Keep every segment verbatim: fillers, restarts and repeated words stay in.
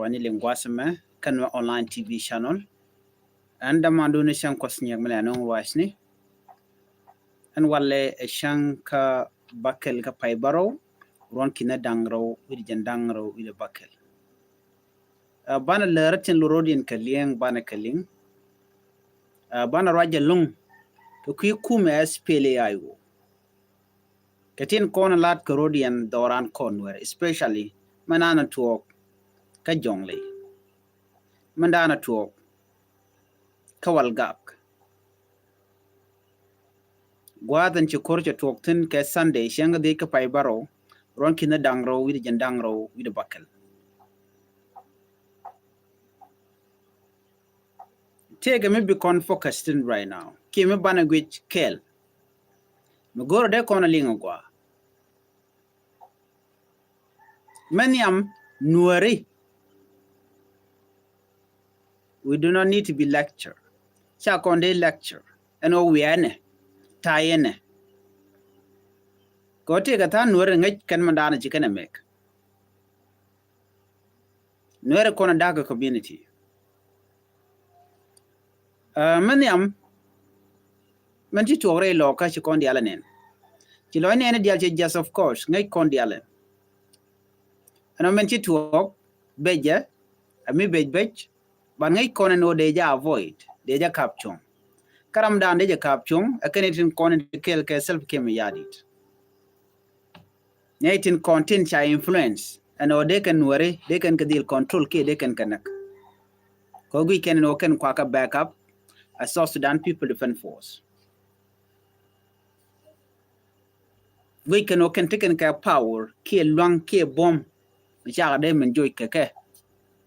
Wani liŋ gua̱a̱th ɛmɛ kä Nuer online T V channel. Ɛn dämandun ni cäŋ Kuɔth Nyiɛk mi lɛ nöŋ ruacni. Ɛn walɛ ɛ cäŋ kä bäkɛl kä pay bärɔw, ruɔ̱n ki̱n da̱ŋ rɛw wi̱cdɛ jiɛn da̱ŋ rɛw wi̱cdɛ bäkɛl. Ɛ, banɛ lär tin lurodiɛn kɛ li̱eŋ banɛ kɛ liŋ. Ɛ, banɛ ruac ɛlɔ̱ŋ kɛ kui̱ kumɛ S P L A I O. Kɛ tin kɔn lat kɛ rodiɛn dhɔran kɔn Nuɛr, especially mɛ nanɛ tuɔɔk kä Jɔŋley, mɛ nanɛ tuɔɔk kä Walgak. Gua̱a̱th in ci ko̱r cɛ tuɔɔk thi̱n kɛ Sunday cieŋ dhieec kä pay bärɔw, ruɔ̱n ki̱n da̱ŋ rɛw wi̱cdɛ jiɛn da̱ŋ rɛw wi̱cdɛ bäkɛl. Tëëkɛ mi bi kɔn focus thi̱n right now kiɛ mi banɛ guic kɛɛl. Mi go̱o̱rä dee kɔn a liŋ a gɔaa. Mɛ nhiam Nuɛri, we do not need to be lecture. Ca kɔn dee lecture ɛn ɣöö wiɛɛnɛ ta̱yɛnɛ. Kɛ ɣöö tëëkɛ tha̱a̱ŋ Nuɛri ŋäc kɛn mɛ da̱a̱n ci kɛn ɛ mɛk. Nuɛri kɔn a da̱a̱k ɛ community. Ɛ, mɛ nhiam mɛn ci tuɔɔk rɛy lɔɔkä ci kɔn diaal ɛ nɛn. Ci lɔc nɛn diaal ci just of course ŋäc kɔn diaal ɛ. Ɛn ɔ mɛn ci tuɔɔk becɛ ɛ mi bec bec. Ban ŋäc kɔn ɛn ɣöö dee jɛ avoid, dee jɛ ka̱p cuɔ̱ŋ. Kä ramdan dee jɛ ka̱p cuɔ̱ŋ ɛ kɛn itin kɔn in ti kɛɛl kɛ Salva Kiir Mayardit. Nɛy tin kɔn tin ca influence ɛn ɣöö dee kɛn Nuɛri, dee kɛn kɛ dhil control kiɛ dee kɛn kɛ näk. Kɛ ɣöö guic kɛn ɛn ɣöö kɛn kuakä backup a South Sudan People Defense Force. Guic kɛn ɣöö kɛn ti kɛn kɛ power kiɛ luaŋ kiɛ buɔ̱m mi cakɛ dee min joc kɛ kɛ.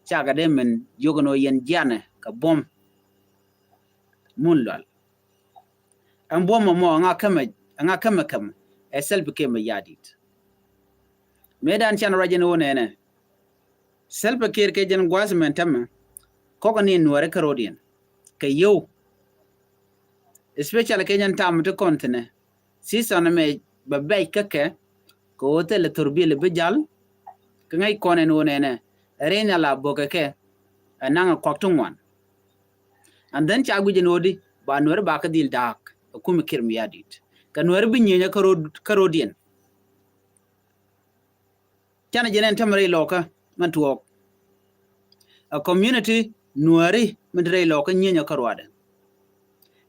Cakɛ dee min yio̱k ɛn ɣöö yɛn jianɛ kɛ buɔ̱m. Mun lual. Ɛn buɔ̱m ɛmɔ ɛŋa kämɛ, ɛŋa kämɛ kämɛ ɛ Salva Kiir Mayardit. Mëëdan can ruac ɛn ɣöö nɛnɛ Salva Kiir kɛ jɛn gua̱a̱th mɛn tämɛ kɔk ni Nuɛri kärodiɛn kɛ yio̱w. Especially kɛ jɛn tam ti kɔn thi̱nɛ season mɛ bɛ bɛc kä kɛ kɛ ɣöö thilɛ thurbil bi jal. Kä ŋäc kɔn ɛn ɣöö nɛnɛ ɛ rin ala bok kɛ kɛ ɛ naŋ ɛ kuak ti ŋuan. And then ca guic ɛn ɣöö di ba Nuɛri ba kä dhil da̱a̱k ɛ kumɛ Kiir Mayardit kɛ Nuɛri bi nyieenyä kärod, kärodiɛn. Canɛ jɛ nɛn tämɛ rɛy lɔkä mɛn tuɔɔk. A community Nuɛri mɛn ti rɛy lɔkä nyieenyä kä ruadɛ.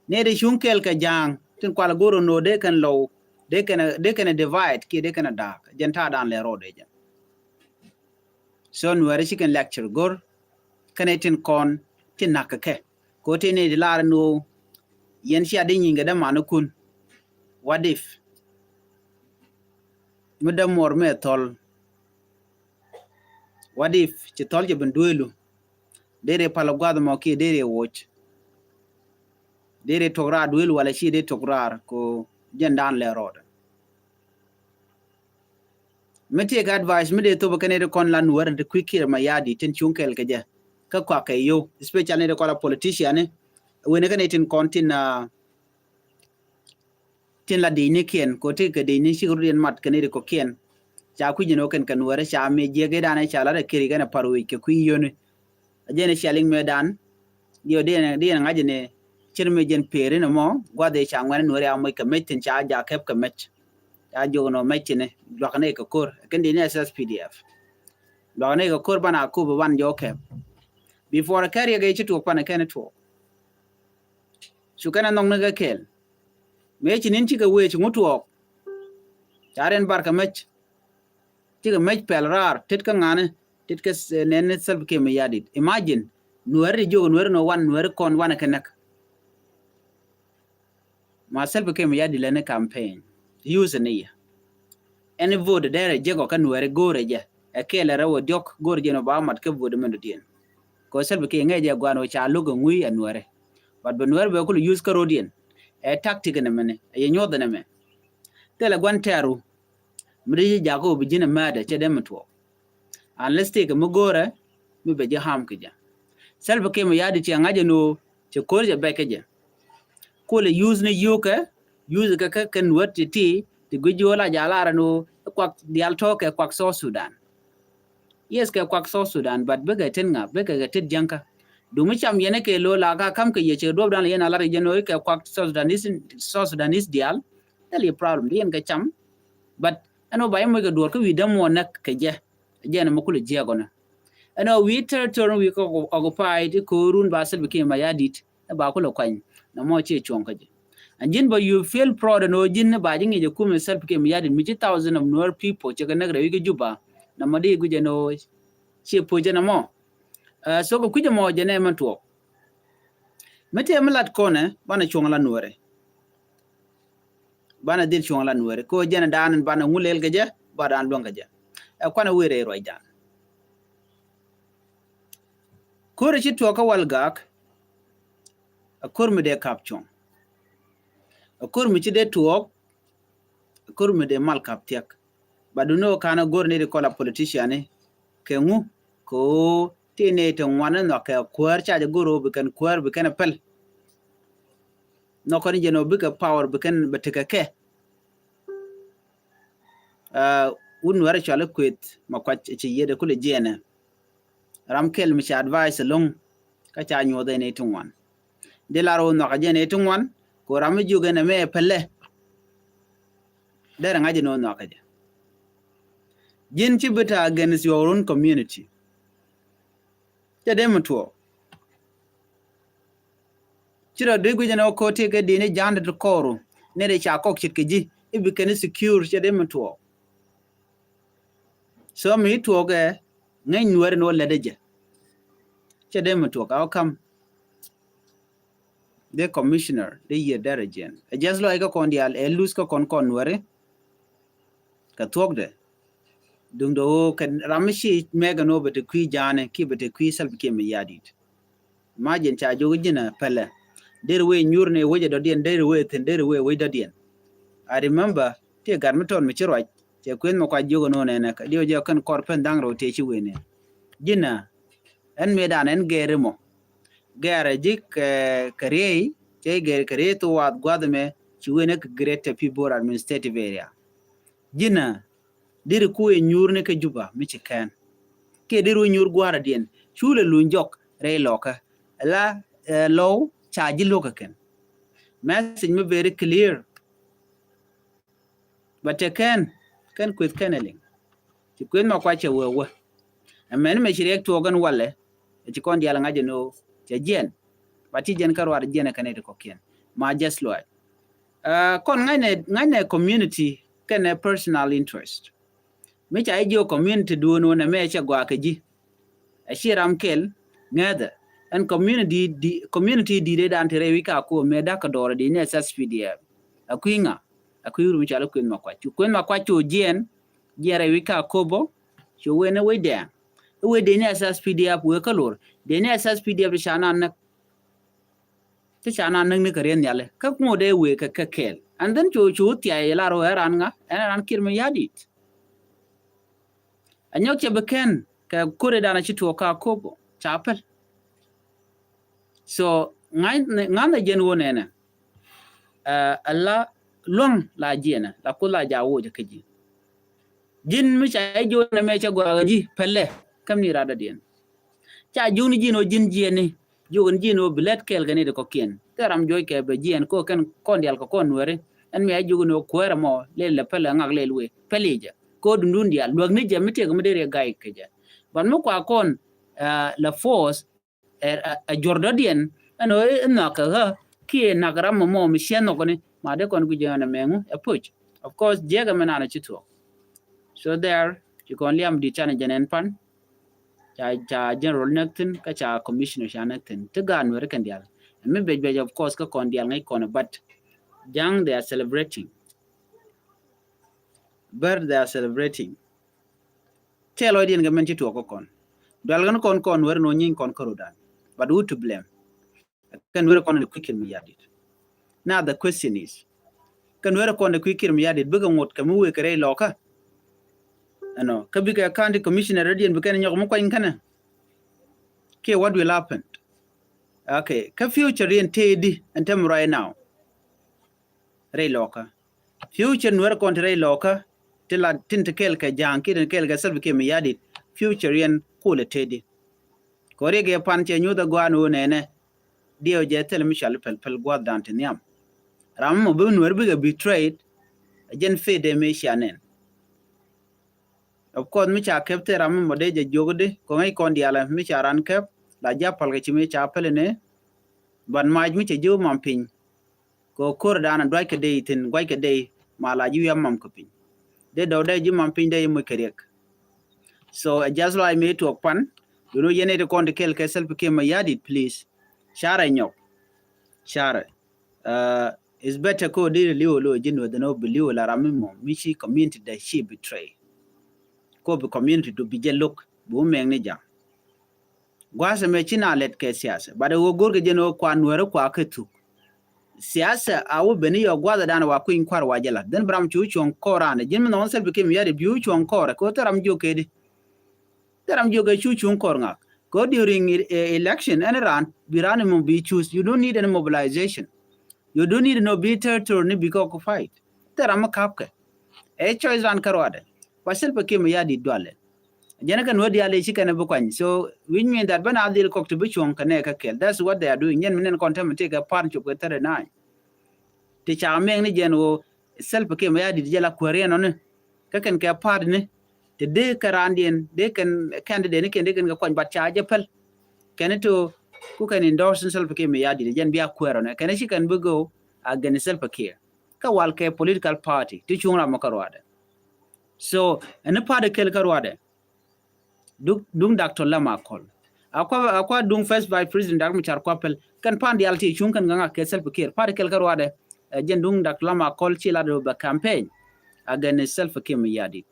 Nɛy ti cuŋ kɛɛl kɛ ja̱a̱ŋ tin kual go̱r ɛn ɣöö dee kɛn lɔw, dee kɛn, dee kɛn divide kiɛ dee kɛn da̱a̱k jɛn ta̱a̱dan lɛ rɔɔdɛ jɛ. So Nuɛri ci kɛn lecture go̱r kɛnɛ tin kɔn tin na̱k kɛ kɛ. Kɛ ɣöö tin ni di lar ni ɣöö yɛn cia di nyiŋ kɛ dämanikun. What if mi dämuɔr mi ɛ thɔl? What if ci thɔl ci ben duelu? Deri pal guath mɔ kiɛ deri woc. Deri tok raar duelu wala ci deri tok raar ko jɛn dan lɛ rɔɔdɛ. Mi tëëkɛ advice mi dee thop kɛn ri kɔn la Nuɛr ti kui̱ Kiir Mayardit tin cuŋ kɛɛl kɛ jɛ kä kuak kɛ yio̱w, especially ni ri kɔn la politician ni wen kɛn tin kɔn tin, ah, tin la di̱i̱ni kiɛn ko ti kɛ di̱i̱ni cik rut yɛn mat kɛn ri kɔ kiɛn. Ca kui̱ jɛn wä kɛn kɛ Nuɛr ca mi jiɛk idan ca la rɛ kiri kɛn a par wi̱c kɛ kui̱ yio̱ni. A jɛn cia liŋ mëëdan. Diɔ diɛn, diɛn ŋa̱c ni cir mëë jɛn peeri ni mɔ gua̱dhi ca ŋuɛn Nuɛri a moc kɛ mec tin ca ja kɛp kɛ mec. Ca jiök nɔ mec tini luak ni kɛ ko̱r kɛn di ni S S P D F. Luak ni kɛ ko̱r ban a kup ban jɔ kɛp. Before kɛ riɛk ci tuɔk pan kɛn tuɔk. Cu kɛn a nhɔk ni kɛ kɛl. Mëë ci nin cikɛ wee ci ŋu tuɔɔk. Ca riɛn bar kɛ mec. Cikɛ mec pɛl raar tet kä ŋa̱ni tet kä nɛn ni Salva Kiir Mayardit. Imagine Nuɛri di jiök Nuɛri ni wan Nuɛri kɔn wanɛ kɛ näk. Ma Salva Kiir Mayardit lɛ ni campaign use ni yɛ. Ɛn vote dɛrɛ jek ɔ kä Nuɛri go̱o̱rɛ jɛ ɛ kɛɛlɛ rɛw ɛ diɔk go̱o̱rɛ jɛ ni ba mat kä vote mɛn dɔ̱diɛn. Kɛ Salva Kiir ŋäc jɛ guan wä ca lo̱k ɛ ŋui̱ ɛ Nuɛri. But bɛ Nuɛri bɛ kul use kä rɔ̱diɛn ɛ tactic ni mɛni ɛ yɛ nyuɔth ni mɛ. Thilɛ guan tɛɛru mi di ji̱ jakä wä bi ji̱n ɛ määtdɛ cɛ dee mi tuɔɔk. Unless tëëkɛ mi go̱o̱rɛ mi bɛ ji̱ harm kɛ jɛ. Salva Kiir Mayardit cɛ ŋa̱c ɛn ɣöö cɛ ko̱r cɛ bɛc kä jɛ. Kulɛ use ni yio̱o̱kɛ use kɛ kɛ kɛn wät ti ti ti gui̱c ji̱ ɣöö la ja̱ lar ɛn ɣöö kuak diaal tɔ̱ɔ̱kɛ kuak South Sudan. Yes, kɛ kuak South Sudan, but bikɛ tet ŋa, bikɛ kɛ tet jiäŋkä. Dumi cam yɛn kɛ lo la ka kam kɛ yɛ cɛ duɔp dan la yɛn a lar yɛn oi kɛ kuak South Sudanese, South Sudanese dial. Dal yɛ problem di yɛn kɛ cam. But ɛn ɔ ba yɛ mɔc kɛ duɔr kä wi̱i̱ däm mɔ näk kɛ jɛ. Jɛ ɛn mɔ kulɛ jiɛ gɔnɛ. Ɛn ɔ wi̱i̱ territory wi̱i̱ kɛ occupied i̱ ko̱o̱run ba Salva Kiir Mayardit. Ɛ ba kulɛ kuany. Nɛ mɔ ciɛ cuɔ̱ŋ kä jɛ. And ji̱n ba you feel proud ɛn ɔ ji̱n ba ji̱ ŋi̱i̱c ɛ kumɛ Salva Kiir Mayardit mi ci thousand of Nuer people cɛ kɛ näk rɛw i̱ kɛ Juba. Nɛ mɔ di guic ɛn ɔ ciɛ puɔ̱c ɛn ɔ mɔ. Ɛ, so kɛ kui̱c ɛmɔ jɛ nɛ mɛn tuɔɔk. Mi tëë mi lat kɔnɛ banɛ cuɔ̱ŋ la Nuɛrɛ. Banɛ dhil cuɔ̱ŋ la Nuɛrɛ kɛ ɣöö jɛn ɛ daan in banɛ ŋu lɛl kɛ jɛ ba daan luäŋ kɛ jɛ. Ɛ kuanɛ wëë rɛy ruacdan. Ko̱rɛ ci tuɔɔk kä Walgak. Ɛ ko̱r mi dee kap cuɔ̱ŋ. Ɛ ko̱r mi ci dee tuɔɔk. Ɛ ko̱r mi dee mal kap thiɛk. But you know, kanɛ go̱r ni di kɔla politician ni kɛ ŋu kɛ ɣöö ti ni ti ŋuan ni nhɔk kɛ kuäär ca jɛ go̱r ɣöö bi kɛn kuäär bi kɛn pɛl. Nhɔk kɔn jɛ ni ɣöö bikɛ power bi kɛn bɛ tekɛ kɛ. Wun Nuɛrɛ cuali Kueth Makuac ci yiëëdɛ kulɛ jiɛnɛ. Ram kɛl mi ca advice ɛlɔ̱ŋ kä ca nyuɔth ɛn iti ŋuan. Di lar wä nhɔakä jɛ ɛn iti ŋuan kɛ ram mi jiök ɛn ɛmɛ pɛlɛ. Derɛ ŋa̱c ɛn wä nhɔakä jɛ. Ji̱n ci bi ta against your own community. Cɛ dee mi tuɔɔk. Ci rɔ dee guic ɛn ɣä ko̱ti kɛ di̱n i̱ ja̱a̱n ti kɔɔru ni rɛ ca kɔk ce̱tkɛ ji̱ i̱ bi kɛn i̱ secure cɛ dee mi tuɔɔk. So mi tuɔɔk ɛ ŋäc Nuɛri ni wä lɛt ɛ jɛ. Cɛ dee mi tuɔɔk a wä kam. Dee commissioner dee yiër dɛr ɛ jiɛn ɛ jɛth lɔc kä kɔn diaal ɛ luth kä kɔn kɔn Nuɛri. Kɛ thuɔ̱kdɛ duŋdɛ ɣöö kɛ ram mi ci mɛk ɛn ɣöö bɛ te kui̱ ja̱a̱ni kiɛ bɛ te kui̱ Salva Kiir Mayardit. Imagine ca jiök ji̱n ɛ pɛlɛ. Deri wee nyuur ni wec ɛ dɔ̱diɛn, deri wee thi̱n, deri wee wec dɔ̱diɛn. I remember ti gat mi tɔt mi ci ruac cɛ Kueth Makuac jiök ɛn ɣöö nɛnɛ kɛ diɛw jɛ kɛn kɔr pen dhaŋ rɛw tëë ci wee nɛn. Ji̱n ɛ ɛn mëëdan ɛn gɛɛri mɔ. Gɛɛrɛ ji̱ kɛ, kɛ riey, cɛ gɛɛri kɛ riey thok wath gua̱th ɛmɛ ci wee nɛ kɛ Greater Pibor Administrative Area. Ji̱n ɛ deri kuɛ nyuur ni kä Juba mi ci kɛn. Kiɛ deri wä nyuur gua̱a̱r adiɛn cu lɛ luny jɔk rɛy lɔkä. Ala, eh, lɔw ca ji̱ lo̱kä kɛn. Message mi very clear. But te kɛn kɛn Kueth kɛn ɛ liŋ. Ci Kueth Makuac cɛ wee wee. Ɛmɛn mɛ ci riɛk tuɔɔk ɛn walɛ. Ɛ ci kɔn diaal ŋa̱c ɛn ɣöö cɛ jiɛn. But ci jiɛn kä ruaar jiɛn ɛ kɛn ɛ ti kɔkiɛn ma just luaac. Kɔn ŋa̱cnɛ, ŋa̱cnɛ community kɛnɛ personal interest. Mi ca i̱ jiök community duun wun ɛmɛ cɛ gɔaa kɛ ji̱. Ɛ ci ram kɛl ŋäthɛ ɛn community di, community di̱t ëëdan ti rɛy wi̱c ka ko̱o̱m mëë da̱k kɛ dɔɔr ɛ di ni ɛ S S P D F. Ɛ kui̱ ŋa? Ɛ kui̱ wur mi cɔal i̱ Kueth Makuac. Cu Kueth Makuac cu jiɛɛn, jiɛɛn rɛy wi̱c ka ko̱o̱m bä cu wen i̱ wec dɛɛŋ. I̱ wec dee ni ɛ S S P D F wëë kä lor dee ni ɛ S S P D F ti ca na näk. Ti ca na näk ni kɛ rieth nhiali kä ŋot dee wëë kɛ kɛ kɛɛl. And then cu cu thiac lar wä ɛ ran ŋa ɛn ɛ ran Kiir Mayardit. Ɛ nyɔk cɛ bi kɛn kɛ ko̱ri dan a ci tuɔɔk ka ko̱p ca päl. So ŋa̱n ɛ jɛn wä nɛnɛ. Ɛ la luäŋ la jiɛnɛ la kuth la ja woc kä ji̱. Ji̱n mi ca i̱ ji̱ wä nɛ mɛ cɛ gɔaa kä ji̱ pälɛ käm ni rat dɔ̱diɛn. Ca ji̱ wä ni ji̱n wä ji̱n jiɛni ji̱ wä ni ji̱n wä bi lät kɛɛl kɛ ni ti kɔ̱kiɛn. Thil ram juɔc kɛ bɛ jiɛn ko kɛn kɔn diaal kɛ kɔn Nuɛri. Ɛn mi a ji̱ wä ni wä kuäärä mɔ lɛl lɛ pälɛ ŋak lɛl wee päli jɛ. Ko dundun diaal luäk ni jɛ mi tëëk mi deri ɛ ga̱y kɛ jɛ. But mi kua kɔn la force ɛ juɔr dɔ̱diɛn ɛn ɣöö ɛ nhɔakä ɣä kiɛ nak ram mɔ mɔ mi ciɛ nhɔkni ma dee kɔn guic ɛn ɛmɛŋu ɛ puc. Of course jiɛkɛ mi nanɔ ci thuɔ̱k. So there ci kɔn liam di̱t canɛ jɛn ɛn pan. Ca, ca general näk thi̱n kä ca commissioner ca näk thi̱n ti gaat Nuɛri kɛn diaal. Ɛn mi bec bec of course kä kɔn diaal ŋäc kɔn but ja̱ŋ they are celebrating. Bär they are celebrating. Tëë lɔcdiɛn kɛ mɛn ci tuɔɔk kä kɔn. Dual kɛn kɔn kɔn Nuɛri nɔ nyiny kɔn kä rodan. But who to blame? Kɛn Nuɛri kɔn ni kui̱ Kiir Mayardit. Now the question is, kɛn Nuɛri kɔn ni kui̱ Kiir Mayardit bikɛ ŋot kɛ mi wëë kɛ rɛy lɔkä. Ɛnɔ kä bikɛ county commissioner rɛdiɛn bikɛn nyɔk mi kuany kɛnɛ. Kiɛ what will happen? Okay, kä future riɛn tëëdi ɛn tɛm right now. Rɛy lɔkä. Future Nuɛr kɔn ti rɛy lɔkä ti la tin ti kɛɛl kɛ ja̱a̱ŋ kiɛ tin kɛɛl kɛ Salva Kiir Mayardit. future yɛn kulɛ tëëdi. Kɛ ɣöö riɛk ɛ pan cɛ nyuth ɛ gɔaa ni ɣöö nɛnɛ diɛw jɛ thil mi cɔal i̱ pɛl pɛl gua̱thdan ti nhiam. Ram mɔ bi nuɛr bikɛ betrayed. Ɛ jɛn fate ɛ mi cia nɛn. Of course mi ca kɛp thil ram mɔ dee jɛ jiök di kɔ ŋäc kɔn diaalɛ mi ca ran kɛp la ji̱ a pal kɛ ci mi ca päl ni. But mac mi cɛ ji̱ wä mam piny kɛ ɣöö ko̱r dan a duac kɛ dee ithin guac kɛ dee ma la ji̱ wiam mam kɛ piny. Dee dɔw dee ji̱ mam piny dee i̱ muc kɛ riɛk. So ɛ just like mi tuɔɔk pan. Dun wä yɛn iti kɔn ti kɛl kɛ Salva Kiir Mayardit, please. Carɛ nyɔk. Carɛ. It's better ko diri liwo lo ji̱ nuɔth ni wä bi liwo la ram mi mɔ mi ci community dee ci betray. Ko bi community du bi jɛ look bi wä mɛŋ ni jam. Gua̱a̱th ɛmɛ ci na lɛt kɛ siasa. But ɛ ɣöö go̱rkɛ jɛn ɣöö kua nuɛɛri kua kɛ thuk. Siasa a wä ben i̱ yɔ gua̱a̱th ɛ dan wa kui̱ny kua̱r wa jɛ la̱t. Then bi ram cu cuɔ̱ŋ kɔɔr raan ɛ ji̱n mi nhɔn Salva Kiir Mayardit bi wä cuɔ̱ŋ kɔɔr ɛ kɛ ɣöö thil ram jiök kɛ di. Thil ram jiök kɛ cu cuɔ̱ŋ kɔɔr ŋak. Kɛ ɣöö during election ɛn raan bi raan ɛmɔ bi choose. You don't need any mobilization. You don't need no bi territory ni bi kɛ occupied. Thil ram mi ka̱pkɛ. Ɛ choice raan kä ruadɛ. Kua Salva Kiir Mayardit dualɛ. Jɛn kɛn wä diaal i̱ ci kɛn bi kuany. So which mean that ben a dhil kɔk ti bi cuɔ̱ŋ kɛ nɛ kä kɛl. That's what they are doing. Jɛn mi nɛn kɔn tɛmɛ ti kɛ part cop kɛ thirty nine. Ti ca mɛŋ ni jɛn ɣöö Salva Kiir Mayardit jɛ la kuääriɛn ɔni. Kä kɛn kɛ part ni ti dee kɛ raandiɛn dee kɛn candidate ni kɛn dee kɛn kɛ kuany, but ca jɛ päl. Kɛn ti ku kɛn endorse ni Salva Kiir Mayardit jɛn bia kuäär ɔni kɛn ci kɛn bi go against Salva Kiir. Kä wal kɛ political party ti cuŋ ram mɔ kä ruadɛ. So ɛn party kɛl kä ruadɛ. Duŋ, duŋ Doctor Lam Akol. Akua, akua duŋ first vice president Doctor Machar kua päl. Kɛn pan diaal ti cuŋ kɛn ŋa̱ŋ a kɛ Salva Kiir. Party kɛl kä ruadɛ. Ɛ jɛn duŋ Doctor Lam Akol ci lat ɣöö bɛ campaign against Salva Kiir Mayardit.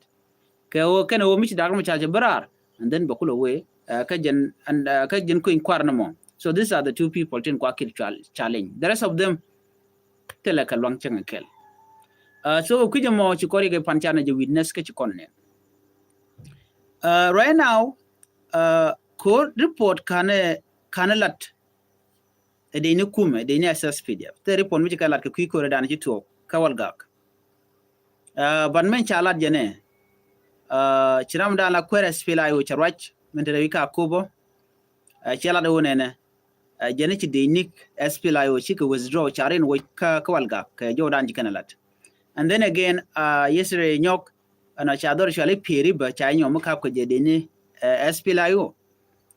Kɛ ɣöö kɛn ɣöö mi ci Doctor Machar cɛ bi raar. And then bɛ kulɛ wee ɛ kä jɛn, kä jɛn kui̱ny kua̱r ni mɔ. So these are the two people tin kua Kiir challenge. The rest of them thilɛ kɛ luaŋ cäŋ kɛl. So kui̱c ɛmɔ ci kɔn riɛk ɛ pan canɛ jɛ witness kä ci kɔn nɛn. Right now, ko̱r report kanɛ, kanɛ lat ɛ dee ni kumɛ, ɛ dee ni S S P D F. Thil report mi ci kɛ lat kɛ kui̱ ko̱r ɛ dan ci tuɔɔk kä Walgak. But mɛn ca lat jɛ nɛ ci ram dan la kuɛr S P L A I O cɛ ruac mɛn te rɛwi ka Akobo. Cɛ lat ɛ wä nɛnɛ. Jɛn ci dee nik S P L A I O cikɛ withdraw ca rin wec kä, kä Walgak kɛ jɔwdan ci kɛn lat. And then again, yesterday nyɔk ɛnɔ ca dhɔr cuali pieri bä ca nyɔm mi kap kɛ jɛ dee ni S P L A I O.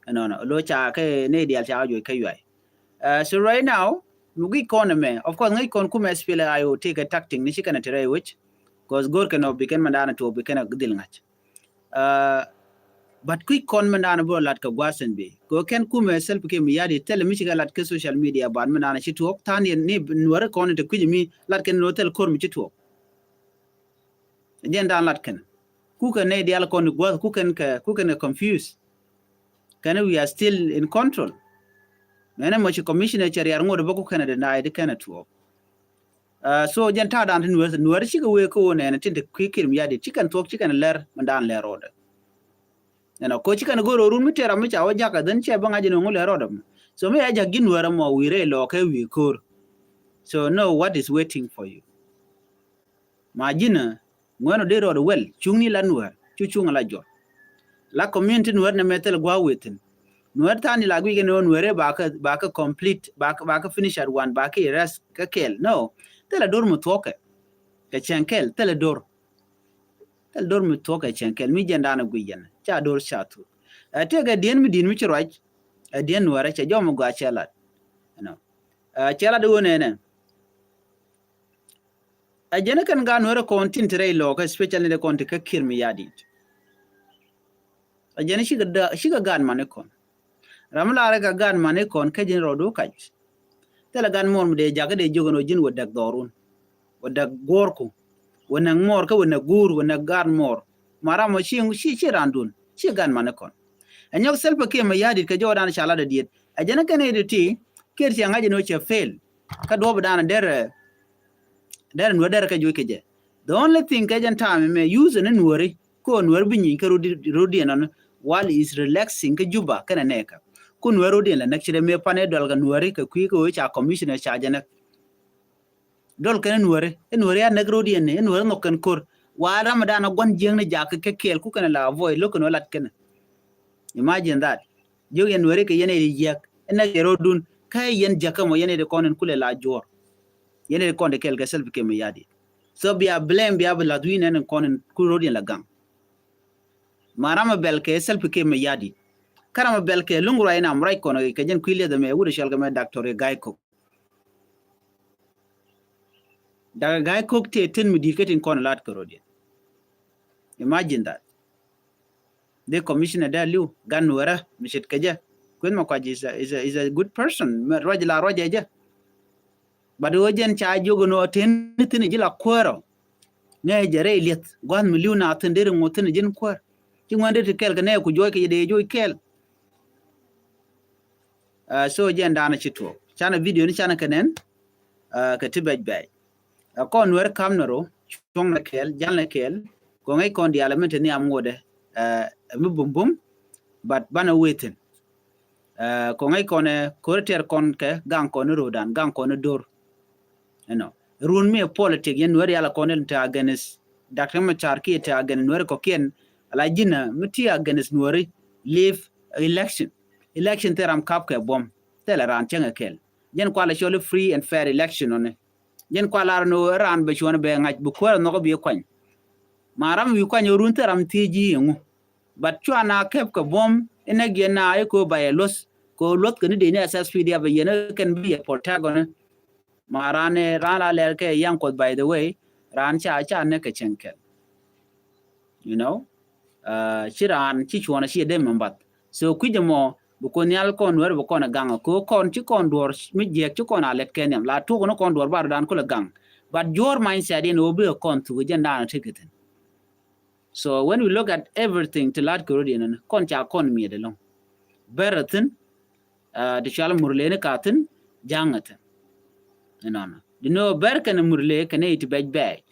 Ɛnɔnɔ lo ca kɛ ni dial ca wä juɔc kä yuay. So right now mi guic kɔn ɛmɛ, of course ŋäc kɔn kumɛ S P L A I O tekɛ tactic ni ci kɛn a te rɛy wec. Cause go̱r kɛn ɔ bi kɛn mɛn dan a tuɔɔk bi kɛn a dhil ŋa̱c. But kui̱c kɔn mɛn dan bä lat kɛ gua̱a̱th ɛn bi kɛ kɛn kumɛ Salva Kiir Mayardit thilɛ mi cikɛ lat kɛ social media ban mɛn dan ci tuɔɔk than yɛn ni nuäri kɔn te kui̱c mi lat kɛn ni wä thil ko̱r mi ci tuɔɔk. Jɛn dan lat kɛn kukɛ nɛy diaal kɔn gua̱a̱th kukɛn kɛ, kukɛn kɛ confuse. Kɛn we are still in control. Mɛn ɛmɔ ci commissioner cɛ riar ŋot bä kukɛn deny di kɛn tuɔɔk. So jɛn ta̱a̱ dan ti nuäär, nuäär cikɛ wee kä wä nɛɛnɛ tin te kui̱ Kiir Mayardit cikɛn thuɔ̱k cikɛn lɛr mɛn dan lɛr rɔɔdɛ. Ɛnɔ ko cikɛn go̱r rɔɔdun mi tɛr ram mi ca wä jakä dhän cɛ bä ŋa̱c ɛn ŋu lɛr rɔɔdɛ mɔ. So mi a jak ji̱ nuäär ɛmɔ wi̱i̱ rɛy lɔɔkɛ wi̱i̱ ko̱r. So know what is waiting for you. Ma ji̱nä ŋuɛn ɔ dee rɔɔd wel cuŋni la nuäär cu cuŋ la juɔth. La community nuäär nɛ mɛ thil gua̱a̱ wethin. Nuäär tha̱a̱ni la guic kɛn ɣöö nuäärɛ ba kä, ba kä complete, ba kä, ba kä finish at one, ba kä erase kä kɛɛl. No. Thilɛ dor mi thuɔ̱kɛ kɛ cɛŋ kɛɛl, thilɛ dor. Thilɛ dor mi thuɔ̱kɛ cɛŋ kɛɛl mi jiɛn da̱a̱n ɛ guic yɛn ca dor ca thur. Ɛ tëëkɛ diɛn mi di̱i̱n mi ci ruac. Ɛ diɛn nuäärɛ cɛ jɔm mi gɔaa cɛ lat. Ɛnɔ. Ɛ cɛ lat i̱ ɣöö nɛnɛ. Ɛ jɛn kɛn gaat nuäärɛ kɔn tin te rɛy lɔɔkä, especially ni de kɔn te kä Kiir Mayardit. Ɛ jɛn cikɛ gaat mani kɔn. Ram mi laarɛ kɛ gaat mani kɔn kä ji̱n rɔɔdu kac. Thilɛ gaat muɔr mi dee jakä dee jiök ɛn ɣöö ji̱n wä däk dhɔrun. Wä däk guɔ̱ɔ̱rku. Wä näk muɔr kä wä näk guur, wä näk gaat muɔr. Ma ram ɔ ci, ci, ci randun. Ci gaat mani kɔn. Ɛ nyɔk Salva Kiir Mayardit kɛ jɔwdan ca lat ɛ diet. Ɛ jɛn kɛn i̱ ti ti Kiir cɛ ŋa̱c ɛn ɣöö cɛ fail. Kä duɔ̱ɔ̱p dan derɛ, derɛ nuäär derɛ kɛ juɔc kɛ jɛ. The only thing kɛ jɛn time mɛ use ni nuääri. Ko nuäär bi nyiny kä rodi, rodiɛn ɔn while is relaxing kä Juba kɛnɛ nɛɛkä. Ko nuäär rodiɛn la näk ci dee mëë pan ɛ dual kɛ nuääri kɛ kui̱ kɛ ɣöö ca commissioner ca jɛ näk. Dol kɛn nuääri, nuääri a näk rodiɛn ni nuääri nhɔk kɛn ko̱r. Wa ram dan a gua̱n jiäkni jakä kɛ kɛɛl ku kɛnɛ la avoid lo̱k kɛn wä lat kɛnɛ. Imagine that. Jiök yɛn Nuɛri kɛ yɛn ɛ di jiäk. Ɛn nɛ kɛ ro̱dun. Kä yɛn jiäkä mɔ yɛn ɛ di kɔn in kulɛ la juɔr. Yɛn ɛ di kɔn di kɛl kɛ Salva Kiir Mayardit. So bia blame bia bi lath wi̱i̱ nɛn in kɔn in kul ro̱d yɛn la gaŋ. Ma ram a bɛl kɛ Salva Kiir Mayardit. Kä ram a bɛl kɛ luŋ ruac in am ruac kɔn kɛ jɛn kui̱ liɛth ɛmɛ wut ɛ cɔl kɛ mɛ Doctor Gai Kok. Dak Gai Kok tëë tin mi di̱i̱t kä tin kɔn lat kɛ ro̱d yɛn. Imagine that. Dee commissioner dee li̱w gan wärä mi ce̱tkɛ jɛ. Kueth ma kuac is a, is a, is a good person. Mɛ ruac la ruac ɛ jɛ. But wä jɛn ca jiök ɛn ɣöö tin ni thin ji̱ la kuäärä. Ŋäc jɛ rɛy lieth gua̱th mi li̱w na thin deri ŋuɔ̱th thin ji̱n kuäär. Ci ŋuɛn dee ti kɛl kɛ nɛɛk ku juɔc kɛ jɛ dee juɔc kɛl. Uh, so jɛn daanɛ ci tuɔɔk canɛ video ni canɛ kɛ nɛn. Uh, kɛ ti bɛc bɛc. Uh, kɔn Nuɛr kam nɛ ro cuɔŋ nɛ kɛɛl jal nɛ kɛɛl. Kɔŋ ŋäc kɔn diaal min te ni am ŋotdɛ. Uh, mi bum bum. But banɛ wee thin. Uh, kɔŋ ŋäc kɔn ɛ kori tɛr kɔn kɛ gaŋ kɔn ni ro̱o̱dan gaŋ kɔn ni do̱r. You know, run mi politic yɛn Nuɛri ala kɔn in te against Doctor Machar ki te against Nuɛri kɔkiɛn. Ala ji̱n mi ti against Nuɛri leave election. Election thil ram kap kɛ buɔ̱m thilɛ raan cäŋ ɛ kɛl. Jɛn kual cɔl free and fair election ɔni. Jɛn kual ar ni raan bɛ cuɔn bɛ ŋa̱c bi kuäär nhɔk bi kuany. Ma ram wi̱i̱ kuany run thil ram thiec ji̱ ɛŋu. But cua na kɛp kɛ buɔ̱m inɛ giɛn na i̱ ko ba yɛ luɔth. Ko luɔth kɛ ni dee ni S S P D F yɛn kɛn bi yɛ protect ɔni. Ma raan ɛ raan la lɛr kɛ yaŋ Kuɔth, by the way, raan ca ca nɛ kɛ cɛŋ kɛl. You know, uh, ci raan ci cuɔn a ci dee mɛ mbath. So kui̱c ɛmɔ bi kɔn nhial kɔn Nuɛr bi kɔn ɛ gaŋ a ko kɔn ci kɔn duɔr mi jiɛk ci kɔn a lɛt kɛ nhiam la tuɔk ni kɔn duɔr bar dan kulɛ gaŋ. But juɔr mindset in ɣöö bi kɔn thuk jɛn dan a tekɛ thin. So when we look at everything ti lat kɛ rot in kɔn ca kɔn miɛt ɛlɔŋ. Bɛr a thin. Uh, ti cual Murle ni ka thin jaŋ a thin. Inɔnɔ di ni ɣöö bɛr kɛn Murle kɛn iti bɛc bɛc.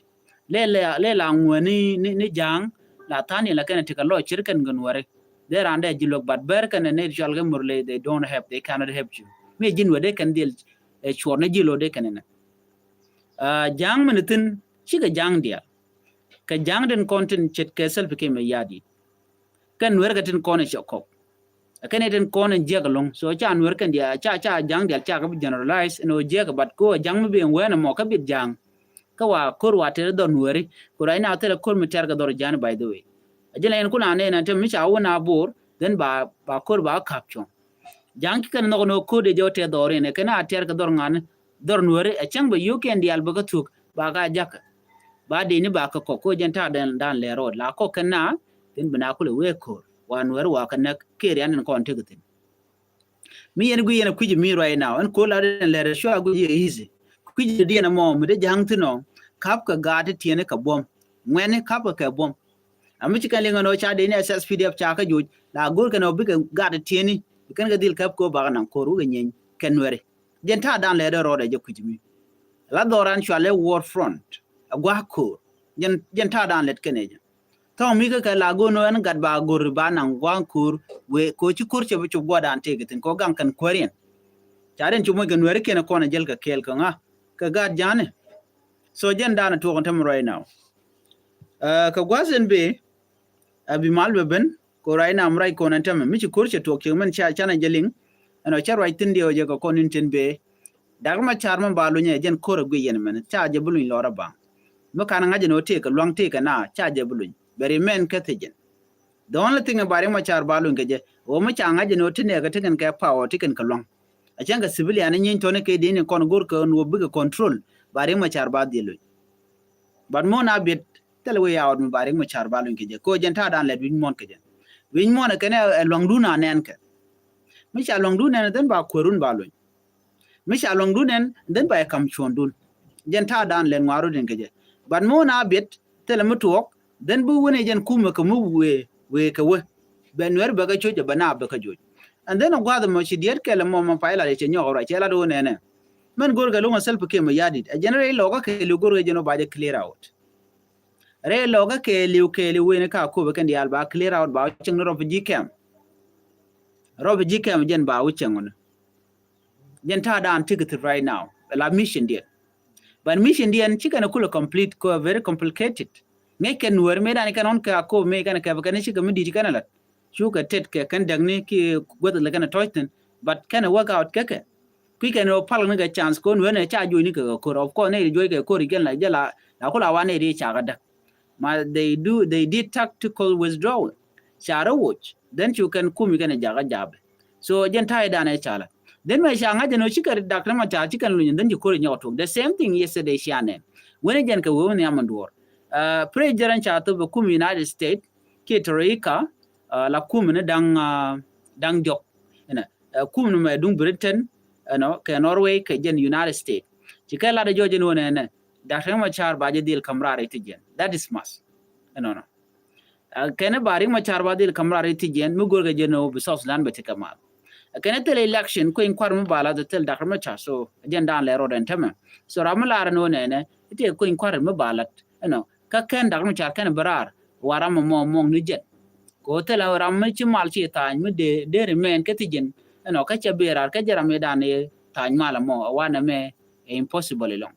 Le le le la ŋuɛ ni ni, ni jaŋ la than in la kɛn ti kɛ lɔ cir kɛn gɛ Nuɛri. Dee raan dee ji̱ luɔk but bɛr kɛn ni ti cual kɛ Murle they don't help, they cannot help you. Mi ji̱ Nuɛri dee kɛn dhil ɛ cuɔr ni ji̱ lo dee kɛn ni. Uh, jaŋ min thin cikɛ jaŋ diaal. Kɛ ja̱ŋ tin kɔn tin ce̱tkɛ Salva Kiir Mayardit. Kɛn Nuɛr kɛ tin kɔn cɛ kɔk. Kɛn tin kɔn jiɛk ɛlɔ̱ŋ. So ca Nuɛr kɛn diaal ca ca ja̱ŋ diaal ca kɛ bi generalize ɛn ɣöö jiɛk but ko ja̱ŋ mi ben wɛn ɛmɔ kä bit ja̱ŋ. Kä wa ko̱r wa tɛr dhɔr Nuɛri ko right now thilɛ ko̱r mi tɛr kɛ dhɔr ja̱ŋ, by the way. A ji̱n la yɛn kun a nɛn a te mi ca wun a bo̱r then ba ba ko̱r ba kap cuɔ̱ŋ. Ja̱ŋ ki kɛn nhɔk ni ɣöö ko̱r dee jɛ wä tɛr dhɔr in ɛ kɛn a tɛr kɛ dhɔr ŋa̱n dhɔr Nuɛri ɛ cäŋ bɛ yio̱o̱kiɛn diaal bɛ kä thuɔ̱k ba ka jakä. Ba dee ni ba kä kɔk ko jɛn ta̱a̱ dan dan lɛ rɔɔd la kɔk kɛn na thin bi na kulɛ wee ko̱r wa Nuɛri wa kä näk kɛɛr yan in kɔn tekɛ thin. Mi yɛn gui yɛn a kui̱c mi right now ɛn ko̱r la den lɛr cua gui yɛ easy. Kui̱c diɛn ɛmɔ mi dee ja̱ŋ thin ɔ kap kɛ gaat ti tiɛni kɛ buɔ̱m. Ŋuɛni kap kɛ kɛ buɔ̱m. A mi ci kɛn liŋ ɛn ɔ ca dee ni S S P D F ca kä joc la go̱r kɛn ɔ bikɛ gaat ti tiɛni. Bi kɛn kɛ dhil kap ko̱r ba kɛ naŋ ko̱r wikɛ nyieeny kɛn Nuɛri. Jɛn ta̱a̱ dan lɛt ɛ rɔɔdɛ jɛ kui̱c mi. La dhɔran cualɛ war front a gua̱a̱k ko̱o̱r. Jɛn jɛn ta̱a̱ dan lɛt kɛnɛ jɛ. Thɔŋ mi kä kɛ la go̱o̱n ɛn gat ba go̱r ba naŋ gua̱a̱k ko̱o̱r. Wee ko̱ ci ko̱r cɛ bi cop gua̱a̱k dan tëëk ithin ko̱ gaŋ kɛn kuäär yɛn. Ca den cop moc kɛ Nuɛri kiɛn kɔn a jɛl kɛ kɛɛl kɛ ŋa kɛ gat ja̱a̱ni. So jɛn dan a tuɔk in tämɛ right now. Kɛ gua̱a̱th in bee a bi mal bɛ ben. Ko ruac nam ruac kɔn ɛn tämɛ mi ci ko̱r cɛ tuɔk ciek mɛn ca canɛ jɛ liŋ. Ɛn ɔ cɛ ruac thin diɛ ɔ jɛ kɛ kɔn in tin bee. Dak ma car mɛ ba luny ɛ jɛn ko̱r ɛ guic yɛn mɛn ca jɛ bi luny lɔr ɛ baŋ. Mi kan ŋa̱c ɛn ɔ tëëk kɛ luaŋ tëëk kɛ na ca jɛ bi luny bɛ ri mɛn kä thiec jɛn. The only thing ba ri ma car ba luny kɛ jɛ ɣöö mi ca ŋa̱c ɛn ɔ ti nɛɛkɛ ti kɛn kɛ power ti kɛn kɛ luaŋ. A cɛn kɛ civilian ni nyiny tɔni kɛ dini kɔn go̱r kɛ ɛn ɣöö bikɛ control ba ri ma car ba dhil luny. But mɔ na biet thil wee ya ɣɔt mi ba rik mi car ba luny kɛ jɛ ko jɛn ta̱a̱ dan lɛt wi̱ny muɔ̱n kɛ jɛ. Wi̱ny muɔ̱n kɛn ɛ luaŋdun a nɛn kɛ. Mi ca luaŋdun nɛn then ba kuɛrun ba luny. Mi ca luaŋdun nɛn then ba ɛ kam cuɔ̱ndun. Jɛn ta̱a̱ dan lɛt ŋuarudin kɛ jɛ. But mɔ na biet thil mi tuɔɔk then bi wen ɛ jɛn kumɛ kɛ mi wee wee kɛ wee. Bɛ Nuɛr bɛ kɛ coc ɛ bɛ na bɛ kɛ joc. And then ɛ gua̱th ɛmɔ ci diɛt kɛl ɛmɔ mɔ pay lat ɛ cɛ nyɔk ɛ ruac cɛ lat ɣöö nɛnɛ. Mɛn go̱rkɛ lo̱ŋ ɛ Salva Kiir Mayardit ɛ jɛn rɛy lɔkä kɛ liw go̱rkɛ jɛn ɔ ba jɛ clear out. Rɛy lɔkä kɛ liw kɛ liw wen ka Akobo kɛn diaal ba clear out ba wä cieŋ ni refugee camp. Refugee camp jɛn ba wä cieŋ ɔni. Jɛn ta̱a̱ dan ticket right now la mission diɛn. But mission diɛn ci kɛn kulɛ complete ko very complicated. Ŋäc kɛn Nuɛr mëë dan kɛn ɣɔn kɛ Akobo mëë kɛn kɛ kɛn ci kɛ mi dit kɛn lat. Cukɛ tet kɛ kɛn däkni ki guäth lɛ kɛn ɛ tɔ̱c thi̱n. But kɛn ɛ work out kɛ kɛ. Kui̱ kɛn ɛ pal ni kɛ chance kɔn wen ɛ ca juɔ̱cni kɛ kɛ ko̱r. Of course nɛy ti juɔ̱c kɛ ko̱r kɛn la jɛ la, la kula wa nɛy ti ca kɛ däk. Ma they do, they did tactical withdrawal. Ca rɛ woc. Then cu kɛn kumi kɛn ɛ jakä jabɛ. So jɛn ta̱yɛ danɛ ca la. Then mɛ ca ŋa̱c jɛn ɔ cikɛ Doctor Machar cikɛn luny, then ci ko̱r nyɔk tuɔk. The same thing yesterday cia nɛn. Wen jɛn kɛ wee wä nhiam in duɔr. Uh, President ca thop ɛ kum United States ki Troika, uh, la kum ni da̱ŋ, uh, da̱ŋ diɔk. Ɛnɔ, uh, kum ni mɛ duŋ Britain, ɛnɔ, kɛ Norway, kɛ jɛn United States. Ci kɛ lat jɔɔc ɛn wä nɛnɛ, Doctor Machar ba jɛ dhil kam raar iti jɛn. That is must. Ɛnɔnɔ. Uh, kɛn ba Riek Machar ba dhil kam raar iti jɛn, mi go̱r kɛ jɛn ɔ bi South Sudan bɛ ti kɛ mal. Uh, kɛn thil election, kueny kuar mi ba la thil Doctor Machar, so jɛn dan lɛ rɔɔd ɛn tämɛ. So ram mi lar ɛn wä nɛnɛ, iti kueny kuar mi ba la, ɛnɔ, kä kɛn Doctor Machar kɛn bi raar, wa ram mɔ mɔŋ ni jɛn. Kɛ ɣöö thilɛ ram mi ci mal ci tha̱a̱ny mi dee, dee remain kä thi̱ji̱n, ɛnɔ, kä cɛ bi raar kä jɛ ram mi dan i̱ tha̱a̱ny mal ɛmɔ, ɛ wanɛ mɛ ɛ impossible ilɔŋ.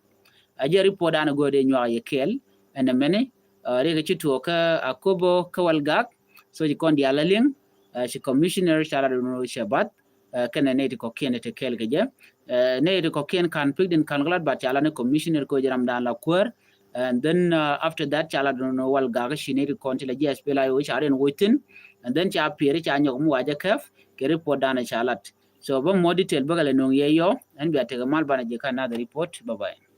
Ɛ jɛ report dan i̱ go̱o̱r dee nyuak yɛ kɛɛl ɛn ɛmɛni, ɛ, Riek ci tuɔɔk kä Akobo kä Walgak, so ci kɔn diaal ɛ liŋ, ɛ, ci commissioner ca lat ɛn ɣöö cɛ bath, ɛ, kɛnɛ nɛy ti kɔ̱kiɛn ti kɛɛl kɛ jɛ. Ɛ, nɛy ti kɔ̱kiɛn ka̱n pik din ka̱n kɛ lat, but ca lat ni commissioner kɛ ɣöö jɛ ram dan la kuäär. And then, uh, after that ca lat ni Walgak ci nɛy ti kɔn ti la ji̱ S P L A I O ca riɛn woc thi̱n. And then ca piɛɛr ca nyɔk mi wa jɛ kɛp kɛ report dan ca lat. So bä more detail bä kɛ lɛ nuɔ̱ŋ yɛ yɔ, ɛn bia tekɛ mal banɛ jɛ kä another report. Bye bye.